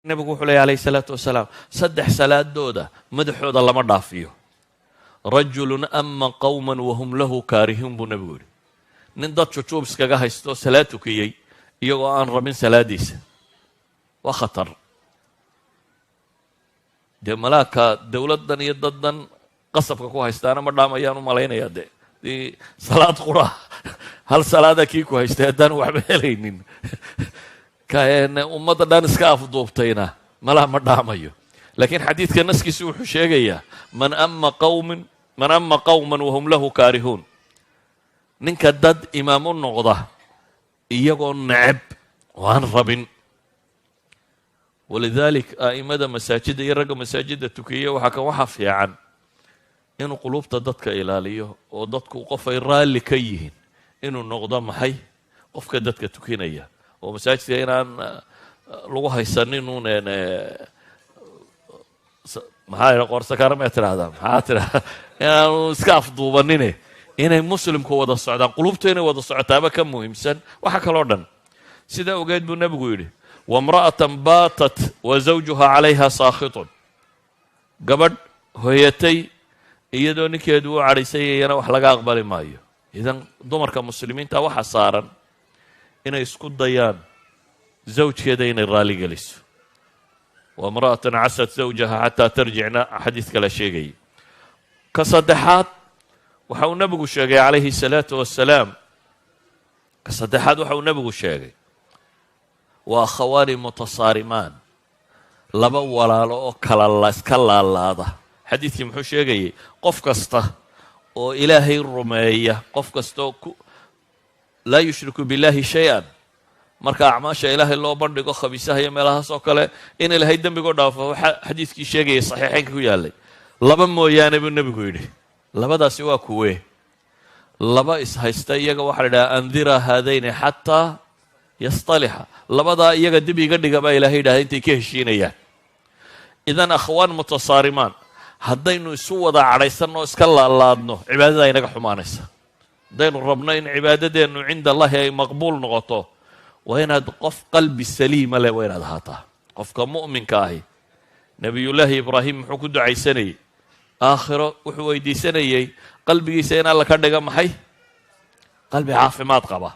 Nebigu wuxuu leeya, alayhi salaatu wasalaam, saddex salaadooda madaxooda lama dhaafiyo. رجل أم قوما وهم له كارهون, buu nebigu yidhi. Nin dad jujuub iskaga haysto salaad tukiyey iyagoo aan rabin salaadiisa, waa khatar. Dee malaaka dowladdan iyo daddan qasabka ku haystaana ma dhaamayaan u malaynayaa. Dee dii salaad qura, hal salaada kii ku haystay haddaan waxba helaynin, ummadda dhan iska afduubtayna malaa ma dhaamayo. Laakiin xadiidka naskiisu wuxuu sheegayaa من أم قوما وهم له كارهون, ninka dad imaam u noqda iyagoo neceb oo aan rabin. ولذلك a'imada masaajidda iyo ragga masaajidda tukiya waxaa kan waxaa fiican inuu quluubta dadka ilaaliyo, oo dadku qof ay raalli ka yihiin inuu noqdo maxay qofka dadka tukinaya, oo masaajidka inaan lagu haysanin uun. Maxaa yidha, qoorsakaara may tidhahdaa, maxaa tidhahdaa, inaanu iska afduubanine, inay muslimku wada socdaan, qulubtu inay wada socotaaba ka muhiimsan waxa kaloo dhan. Sidaa ogeed buu nebigu yidhi: وامرأة باتت وزوجها عليها ساخط, gabadh hoyatay iyadoo ninkeedu u cadhaysanyayana wax laga aqbali maayo. Idan dumarka muslimiinta waxa saaran inay isku dayaan zawjkeeda inay raali geliso. وامرأة عصت زوجها حتى ترجع, na xadiis kale sheegayay. Ka saddexaad waxa uu nebigu sheegay, calayhi الsalaatu wasalaam, ka saddexaad waxa uu nebigu sheegay waa أخوان متصارمان, laba walaalo oo kala iska laalaada. Xadiidkii muxuu sheegayay? Qof kasta oo Ilaahay rumeeya, qof kasta oo ku لا يشرك بالله شيئا, marka acmaasha Ilaahay loo bandhigo, khabiisaha iyo meelahaas oo kale, in Ilaahay dembigoo dhaafo, waxaa xadiidkii sheegayay saxiixeynka ku yaallay, laba mooyaane buu nebigu yidhi. Labadaasi waa kuwee? Laba ishaysta, iyaga waxaa la idhaha: أنظرا هذين حتى يصطلحا. Labadaa iyaga dib iga dhiga baa Ilahay yidhahda intay ka heshiinayaan. إذن أخوان متصارمان, haddaynu isu wada cadhaysanno o iska laalaadno, cibaadada inaga xumaanaysa. Haddaynu rabno in cibaadadeennu عند الله ay maqbuul noqoto, waa inaad qof qalbi saliima leh, waa inaad ahaataa qofka mu'minka ahi. Nebiyullaahi Ibraahim muxuu ku ducaysanayey? Aakhiro wuxuu weydiisanayey qalbigiisa in Alla ka dhiga maxay? Qalbi caafimaad qaba.